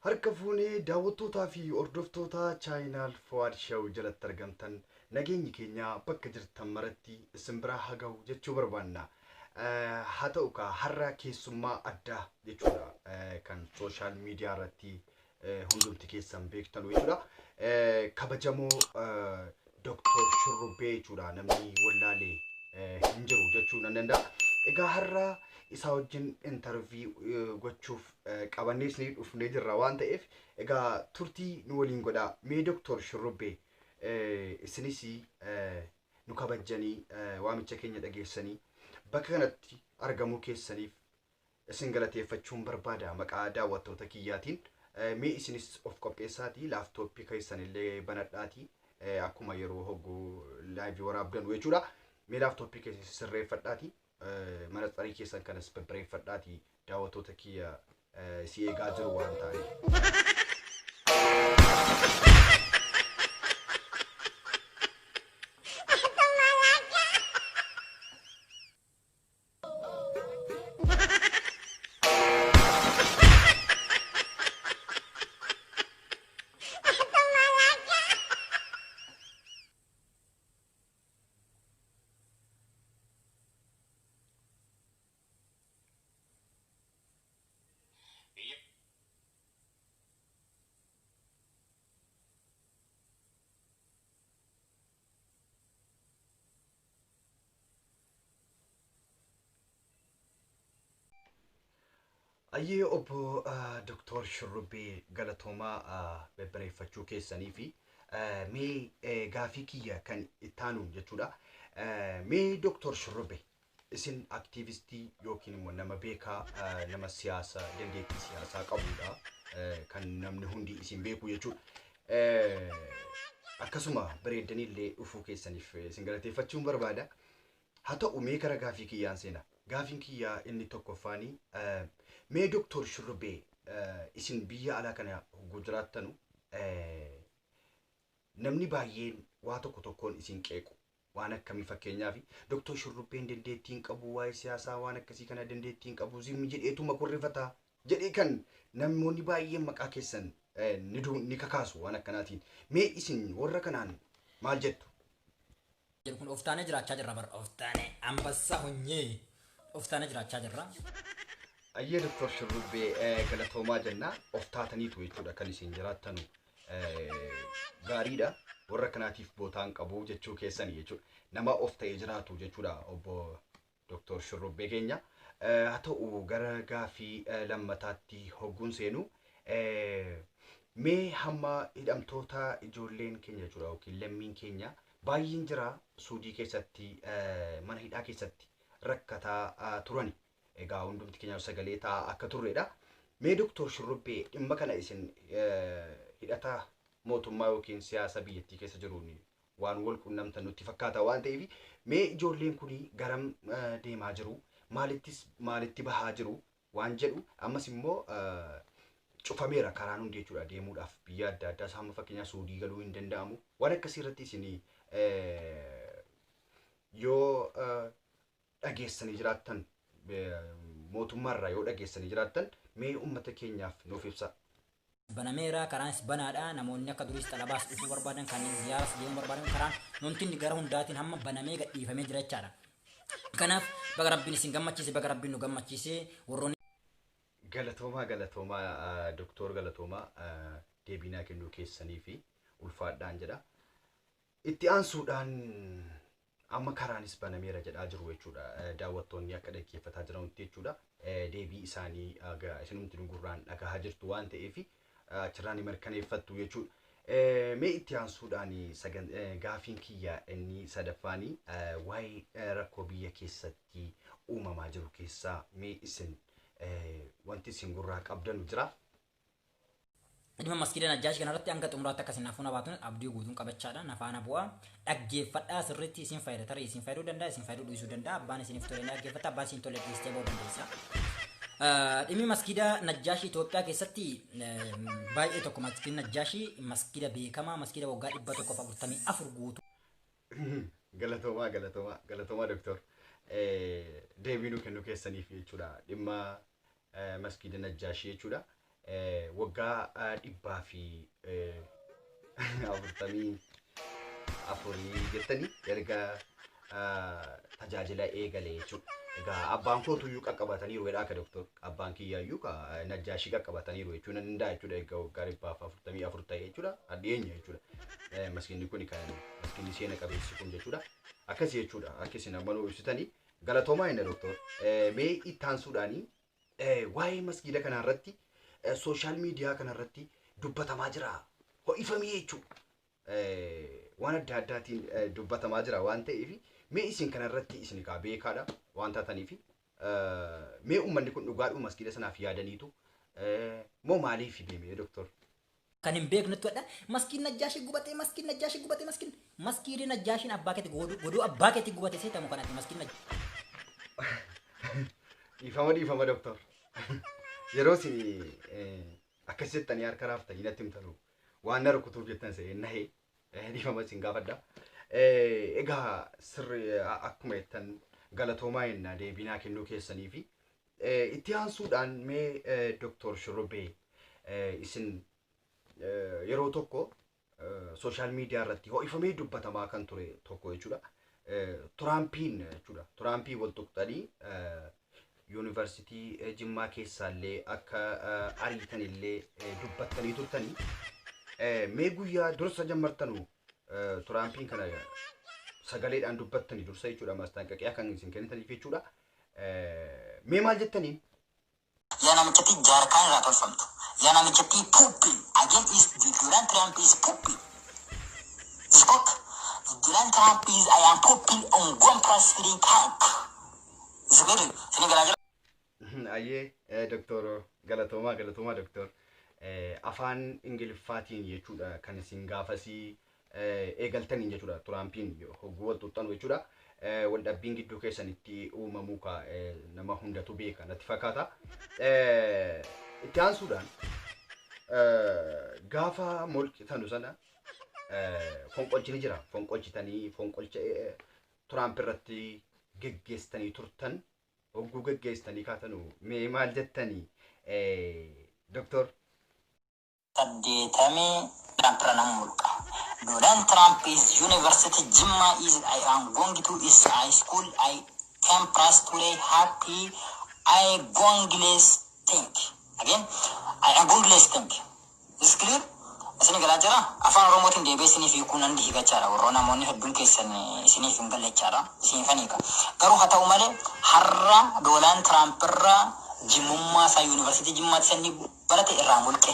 Harka fuunee daawwattootaa fi hordoftoota channel Fuad Show jalatti argamtan, nageenyi keenya bakka jirtan maratti isin biraa haa ga'u jechuu barbaanna. Haa ta'u kaa, har'a keessummaa addaa jechuudha, kan social media irratti hundumti keessan beektan jechuudha. Kabajamoo Dooktor Shurrubbee jechuudha, namni wallaalee hin jiru jechuu nan danda'a. Egaa har'a isaa wajjin interview gochuuf qabannee isinii dhufnee jirra waan ta'eef, egaa turtii nu waliin godhaa. Mee Dooktor Shurrubbee, isinis nu kabajjanii waamicha keenya dhageessanii bakka kanatti argamuu keessaniif isin galateeffachuun barbaada maqaa daawwattoota kiyyaatiin. Mee isinis of qopheessaatii laptopii keessan illee banadhaatii, akkuma yeroo hogguu liveii waraabdanu jechuudha. Mee laptopii keessan sirreeffadhaatii, manatsarii keessan kanas babbareeffadhaatii, daawwattoota kiyya si eegaa jiru waan ta'aniif. Ayyee, obbo Doktor Shurrubbee, galatoomaa babbareeffachuu keessanii fi mee gaafii kiyya kan ittaanuun jechuudha. Mee Doktor Shurrubbee, isin aktiivistii yookiin immoo nama beekaa, nama siyaasa, dandeettii siyaasaa qabudha, kan namni hundi isin beeku jechuudha. Akkasuma bareeddanii illee dhufuu keessaniif isin galateeffachuun barbaada. Haa ta'u, mee gara gaafii kiyyaan seena. Gaafiin kiyyaa inni tokkoffaanii, mee Doktor Shurrubbee, isin biyya alaa kana hogguu jiraattanu namni baay'een waa tokko tokkoon isin qeequ. Waan akkamii? Fakkeenyaaf, Doktor Shurrubbeen dandeettii hin qabu, waa'ee siyaasaa waan akkasii kana dandeettii hin qabu, zimmi jedheetuma kurrifata jedhee kan namoonni baay'een maqaa keessan ni kakaasu waan akkanaatiin. Mee isin warra kanaan maal jettu? Jedhu kun of taanee jiraachaa jirra bara, of taanee ambassaa honyee of taanee jiraachaa jirra. Ayyee, Doktor Shurrubbee, galatoomaa jenna. Of taataniitu jechuudha kan isin jiraattanu, gaariidha. Warra kanaatiif bootaan qabu jechuu keessani jechuudha. Nama of ta'ee jiraatu jechuudha obbo Doktor Shurrubbee keenya. Haa ta'u, gara gaafii lammataatti hogguun seenu, mee hamma hidhamtoota ijoolleen keenya jechuudha yookiin lammiin keenya baay'een jira, Suudii keessatti mana hidhaa keessatti rakkataa turani. Egaa hundumti keenya sagalee taa'aa akka turredha. Mee Doktor Shurrubbee, dhimma kana isin hidhata mootummaa yookiin siyaasa biyyattii keessa jiruun waan wal qunnamtan nutti fakkaata waan ta'eef, mee ijoolleen kun garam deemaa jiru, maalittis maalitti bahaa jiru waan jedhu, ammas immoo cufameera karaan hundi jechuudha deemuudhaaf, biyya adda addaa hamma fakkeenyaaf Suudii galuu hin danda'amu. Waan akkasii irratti isin yoo dhageessanii jiraattan, mootummaarraa yoo dhageessanii jiraattan, mee uummata keenyaaf nuuf ibsa. Banameera, karaanis banaadha. Namoonni akka duriis xalabaas dhufuu barbaadan, kanneen ziyaaras deemuu barbaadan, karaan wanti gara hundaatiin hamma banamee gadhiifamee jira jechaadha. Kanaaf baga Rabbiin isin gammachiise, baga Rabbiin nu gammachiise warroonni. Galatoomaa, galatoomaa Doktor, galatoomaa deebiinaa kennuu keessanii fi ulfaadhaan jedha. Itti aansuudhaan amma karaanis banameera jedhaa jiru jechuudha. Daawwattoonni akka dhaggeeffataa jiranitti jechuudha. Deebii isaanii isinumti gurraan dhagahaa jirtu waan ta'eef, achirraa ni mirkaneeffattu jechuudha. Mee itti aansuudhaan gaafiin kiyya inni sadaffaanii waa'ee rakkoo biyya keessatti uumamaa jiru keessaa mee isin wanti isin gurraa qabdanu jira? Dhimma maskiida Najjaash kanarratti hanga xumuraatti akka isin nafuuna baatun abdii guutuun qabachaadha. Nafaana bu'aa. Dhaggeeffadhaa sirriitti, isin fayyada. Tarii isin fayyaduu danda'a, isin fayyaduu dhiisuu danda'a. Abbaan isiniif tole ni dhaggeeffata, abbaan isin tole dhiistee ba'uu dandeessa. Dhimmi maskiida Najjaash Itoophiyaa keessatti baay'ee tokko, maskiidni Najjaashii maskiida beekamaa, maskiida waggaa 144 guutuu. Galatoomaa, galatoomaa, galatoomaa doktor. Deebii nu kennuu keessaniif jechuudha. Dhimma maskiida Najjaashii jechuudha. Waggaa 144 jettanii erga tajaajila eegale jechuudha. Egaa abbaan kootuyyuu qaqqabataniiru jedha akka doktor, abbaan kiyyaayyuu Najjaashii qaqqabataniiru jechuun nan danda'a jechuudha. Egaa waggaa 144 ta'e jechuudha. Dhiyeenya jechuudha. Maskiinni kun kan maskiinni seena qabeessi kun jechuudha. Akkasii jechuudha. Akka isin amma nu ibsitanii galatoomaa inni doktor. Mee itti aansuudhaanii waa'ee masgiida kanarratti social media kanarratti dubbatamaa jira. Ho'ifamee jechuudha. Waan adda addaatiin dubbatamaa jira waan ta'eef, mee isin kanarratti isin kaa beekaadha waan taataniif, mee uummanni kun dhugaadhuma masgiida sanaaf yaadaniitu moo maaliif deemee, doktor? Kan hin beeknetti wadha. Maskiin Najjaashii gubatee, maskiin Najjaashii gubatee, maskiin Najjaashiin abbaa keetti goduu goduu abbaa keetti gubate seetamu kanatti maskiin Najjaashii. Dhiifama, dhiifama doktor. Yeroo isin akkas jettanii harka raaftanii natti himtanu waan na rukutuuf jettan se'ee nahee dhiifama isin gaafadha. Egaa sirri akkuma jettan galatoomaa jenna deebinaa kennuu keessanii fi itti aansuudhaan mee doktor Shurrubbee, isin yeroo tokko social media irratti ho'ifamee dubbatamaa kan ture tokko jechuudha. Tiraampiin jechuudha. Tiraampii wal tuqxanii yuunivarsiitii Jimmaa keessaallee akka ariitanillee dubbattanii turtanii. Mee guyyaa dursa jammartanu Tiraampiin kana sagaleedhaan dubbattanii dursa jechuudha, mastaanqaqiyaa kan isin kennitaniif jechuudha. Mee maal jettaniin? Yaa namichatti jaarkaan irraa tolfamtu. Yaa namichatti pooppi. Again is Donald Trump is pooppi. Spoke. Donald Trump is I am pooping on one president camp. Zubiri, sini galaa jira. Ayyee doktor, galatoomaa, galatoomaa doktor. Afaan Ingiliffaatiin jechuudha kan isin gaafasii eegaltaniin jechuudha, Tiraampiin hogguu wal xuxxanu jechuudha. Waldhabbiin gidduu keessanitti uumamuu ka nama hundatu beeka natti fakkaata. Itti aansuudhaan gaafa molqitanu sana fonqolchini jira. Fonqolchitanii fonqolcha Tiraamp irratti geggeessitanii turtan, hogguu geggeessitanii kaatanu mee maal jettanii, doktor? 80 Trump irra nama mulqa. Donald Trump is University Jimma is I am going to is high school I campus today happy I going less think. Again, I am going less think. Is clear? Isin galaa jira? Afaan Oromootiin deebi'ee isiniif hiikuu nan hiikachaadha. Warra namoonni hedduun keessan isiniif hin gallechaadha. Isiniifan hiika. Garuu haa ta'u malee har'a Donald Trump irraa jimmummaa isaa yuunivarsiitii Jimmaatti sanni barate irraa mulqe.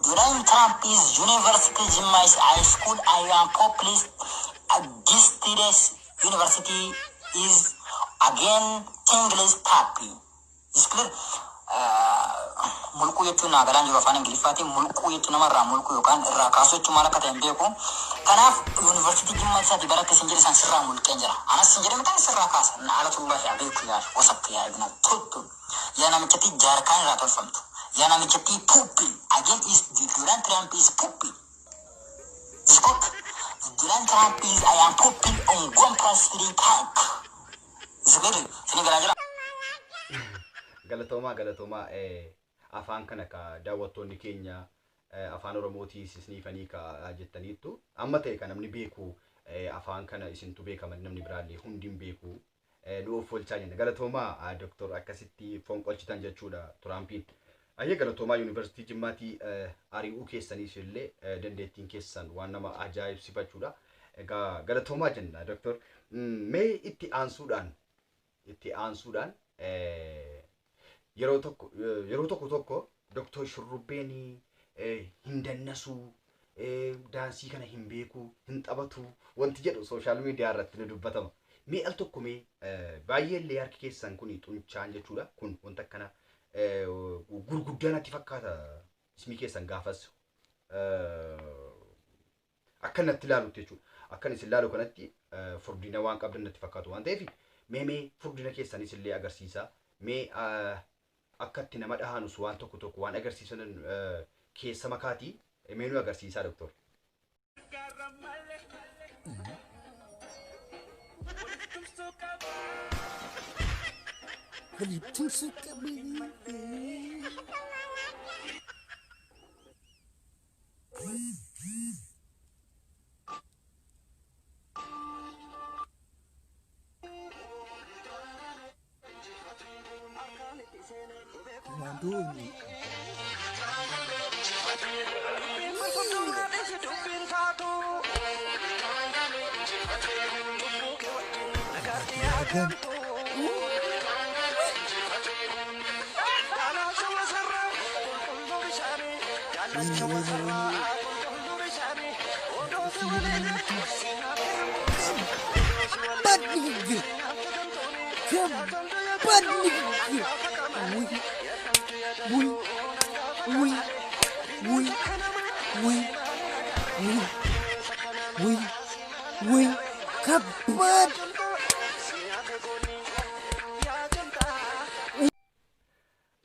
Donald Trump is University Jimma is high school. I am populist. This university is again English happy. Is clear? Mulquu jechuun naa galaan jiru afaan Ingiliffaatiin mulquu jechuun namarraa mulquu yookaan irraa kaasuu jechuun maal akka ta'e hin beeku. Kanaaf yuunivarsiitii Jimma isaati baratte sin jedhe san sirraa mulqeen jira. Anas sin jedhe mitaan sirraa kaasa. Na alatullahi abeeku yaa wasakka yaa ibna tuttu. Yaa namichatti jaarkaan irraa tolfamtu. Yaa namichatti pooppi. Again is Donald Trump is pooppi. Spoke. Donald Trump is I am pooping on one president camp. Zubiri, sini galaa jira. Galatoomaa, galatoomaa. Afaan kana ka daawwattoonni keenya afaan Oromootiis isiniifanii ka jettaniittu amma ta'e kan namni beeku afaan kana isintu beekaman, namni biraallee hundi hin beeku, nu of oolchaa jenna. Galatoomaa doktor, akkasitti fonqolchitan jechuudha Tiraampiin. Ayyee, galatoomaa. Yuunivarsiitii Jimmaatii ari'uu keessaniis illee dandeettiin keessan waan nama ajaa'ibsifachuudha. Egaa galatoomaa jenna, doktor. Mee itti aansuudhaan yeroo tokko tokko doktor Shurrubbeen hin dannasuu, daansii kana hin beeku, hin taphatu wanti jedhu social media irratti ni dubbatama. Mee al tokko mee baay'ee illee harki keessan kun xunchaan jechuudha, kun wanta akkana gurguddaa natti fakkaata, ismii keessan gaafas akka natti ilaalutti jechuudha. Akkan isin ilaalu kanatti furdina waan qabdan natti fakkaatu waan ta'eef, mee furdina keessanis illee agarsiisa. Mee akka itti nama dhahanus waan tokko tokko waan agarsiisan keessa makaatii mee nu agarsiisaa, doktor. Waliif tumsuu qabna. Wantoonni Hagam ከባድ ንግግር፣ ከባድ ንግግር። ውይ ውይ ውይ ውይ ውይ ውይ ውይ ውይ ከባድ።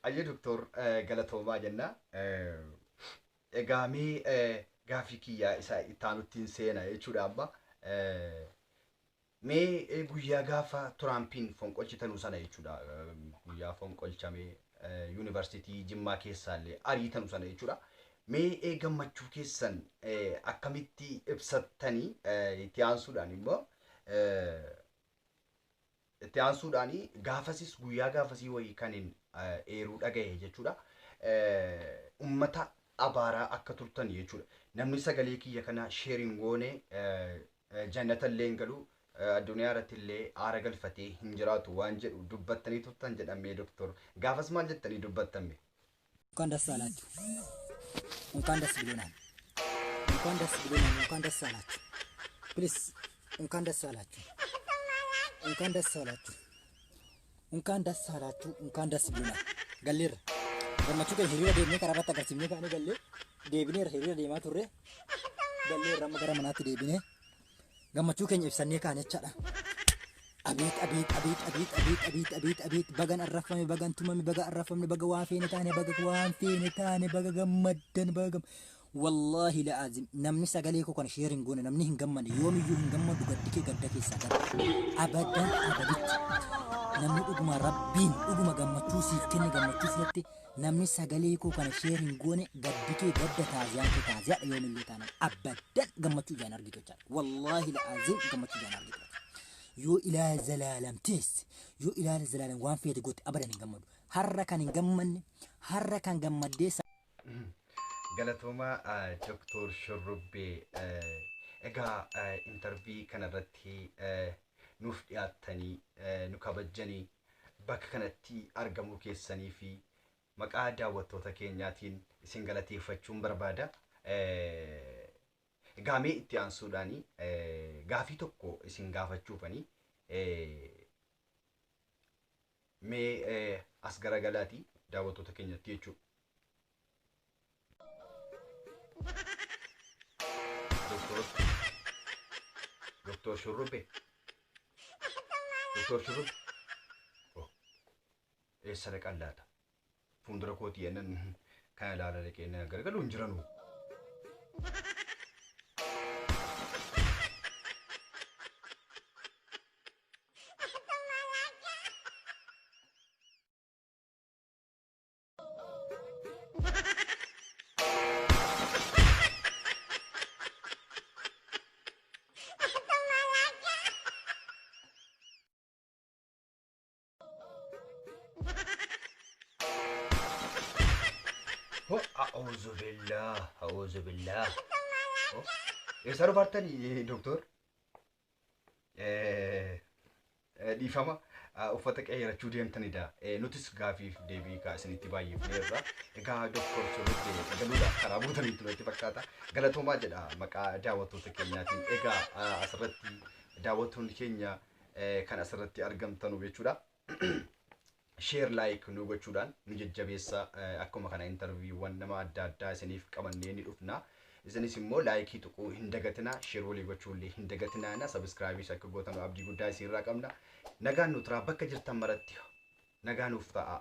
Ayyee doktor, galatoomaa jenna. Egaa mee gaafii kiyyaa isa ittaanuttiin seena jechuudha amma. Mee guyyaa gaafa Tiraampiin fonqolchitanuu sana jechuudha. Guyyaa fonqolchamee yuunivarsiitii Jimmaa keessaallee ariitanu sana jechuudha. Mee gammachuu keessan akkamitti ibsattanii? Itti aansuudhaan immoo itti aansuudhaan gaafasis guyyaa gaafasii wayii kan hin eeruu dhagahe jechuudha. Ummata abaaraa akka turtan jechuudha. Namni sagalee kiyya kana share hin goone jannata illee hin galu, addunyaa irratti illee aara galfatee hin jiraatu waan jedhu dubbattanii turtan jedhamee doktor. Gaafas maal jettanii dubbattame? እንኳን ደስ አላችሁ። እንኳን ደስ ብሎናል። እንኳን ደስ ብሎናል። እንኳን ደስ አላችሁ። Please እንኳን ደስ አላችሁ። እንኳን ደስ አላችሁ። እንኳን ደስ አላችሁ። እንኳን ደስ ብሎናል። Galleerra. Gammachuu keenya hiriira deemnee karaa irratti agarsiifnee kaanee gallee deebineerra. Hiriira deemaa turre galleerra, amma gara manaatti deebinee gammachuu keenya ibsannee kaane jechaadha. አቤት አቤት አቤት አቤት አቤት አቤት አቤት አቤት! Bagan arrafame, bagan tumame, baga arrafamne, baga waan feene taane, baga waan feene taane, baga gammaddan, baga gam wallaahi la'aazim, namni sagalee koo kana share hin goone, namni hin gammanne yoomiyyuu hin gammadu. Gaddi kee gadda keessaa gadda abadan abaditti. Namni dhuguma Rabbiin dhuguma gammachuu siif kenne, gammachuu fudhatte, namni sagalee koo kana share hin goone, gaddi kee gadda, taaziyaan kee taaziyaadha. Yoomiyyuu taanaan abadan gammachuu ijaan argitu jechaadha. Wallaahi la'aazim, gammachuu ijaan argitu yoo ilaala zalaalam teesse, yoo ilaala zalaalam waan feete goote, abadan hin gammadu. Har'a kan hin gammanne, har'a kan gammaddee. Galatoomaa Doktor Shurrubbee. Egaa interview kanarratti nuuf dhiyaattanii nu kabajjanii bakka kanatti argamuu keessanii fi maqaa daawwattoota keenyaatiin isin galateeffachuun barbaada. Egaa mee itti aansuudhaani gaafii tokko isin gaafachuufani mee as garagalaati daawwattoota keenyatti jechuudha. Doktor Doktor Shurrubbee, Doktor Shurrubbee, oh, eessa dhaqan laata? Fuuldura kootii yennan kana ilaala dhaqee na garagalu hin jiranu. Ho, a'uuzu billah, a'uuzu billah. Oh, eessa dhufaartanii doktor? Dhiifama, uffata qeyyarachuu deemtanidha. Nutis gaafiif deebii kaa isinitti baay'ifneerra. Egaa doktor Shurrubbee galuudhaaf karaa buutaniitu natti fakkaata. Galatoomaa jedha maqaa daawwattoota keenyaatiin. Egaa asirratti daawwattoonni keenya kan asirratti argamtanu jechuudha. Share, like nu gochuudhaan nu jajjabeessa. Akkuma kana interviewwan nama adda addaa isiniif qabannee ni dhufna. Isinis immoo like tuquu hin dagatinaa, share walii gochuu illee hin dagatinaa, na subscribe akka gootan abdii guddaa isinirraa qabna. Nagaan nu turaa, bakka jirtan maratti nagaa nuuf ta'a.